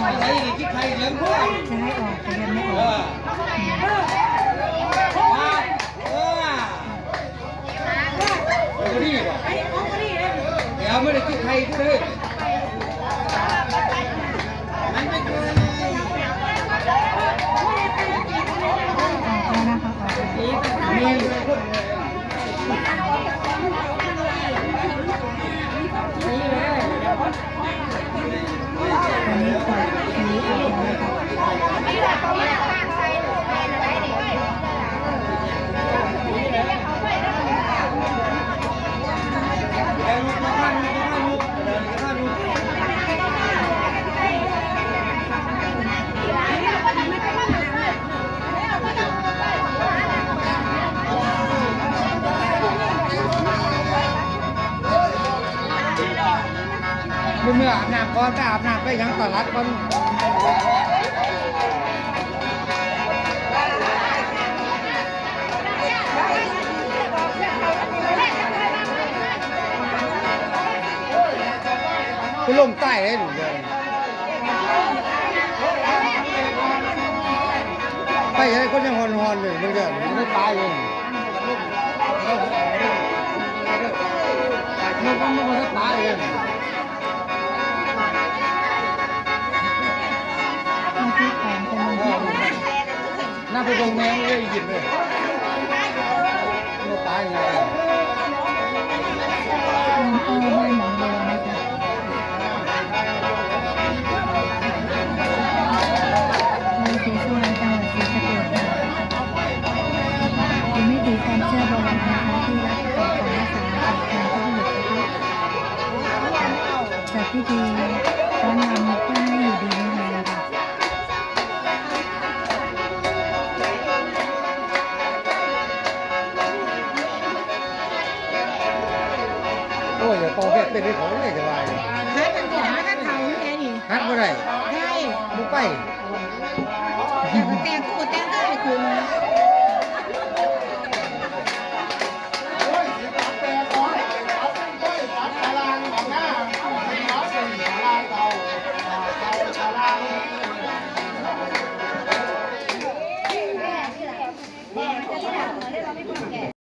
ຈະໃຫ້ອອກ ແຕ່ຍັງບໍ່ອອກ. ເອີ ເອີ ເອີ ບໍ່ດີບໍ່? ດຽວມັນໄດ້ຈຸດໄຟພຸ້ນເດີ. ອອກແລ້ວນະຄະ ອອກແລ້ວ. ອັນນີ້ກວດ ອັນນີ້ອອກແລ້ວນະຄະ. ເມື່ອອາບນ້ຳກ່ອນ ໄປອາບນ້ຳ ໄປຫຍັງຕະຫຼາດກ່ອນ. ໄປລົມໃຕ້ເດ້ລູກເອີຍ. ໄປໃຫ້ຄົນຍັງຮ້ອນໆຢູ່ ມັນກໍມັນຕາຍເອງ. ມັນ ມັນ ມັນຕາຍເອງ. ມັນຄືຂອງເພິ່ນ ນຳໄປເບິ່ງແມ່ງເອີຍ ອີຢິບເອີຍ ບໍ່ຕາຍຫຍັງ. ເມືອງອ້ອ ບ້ານໜອງບົວນະຄະ ເມືອງສີສຸວັນ ຈັງຫວັດສີສະເກດນະຄະ. ເປັນວິຖີຄວາມເຊື່ອໂບລານນະຄະ ທີ່ລັດເອົາຂອງມາສານໃສ່ແທນຜູ້ຜະລິດນະຄະ. ຈັດພິທີຟ້ອນລຳເພື່ອໃຫ້ຢູ່ດີມີແຮງນະຄະ. ໂອ້ຍ ຢ່າເປົ່າແຄດເປັນໃຫ້ເຂົາເລີຍ ຈະວ່າຢູ່. ຮັດມັນບໍ່ ມັນທັນເຖົ້າແທ້ນີ້. ຮັດບໍ່ໄດ້. ໄດ້. ບໍ່ໄປ. ແຕ່ງ ແຕ່ງຄືແຕ່ງໄດ້ຄື.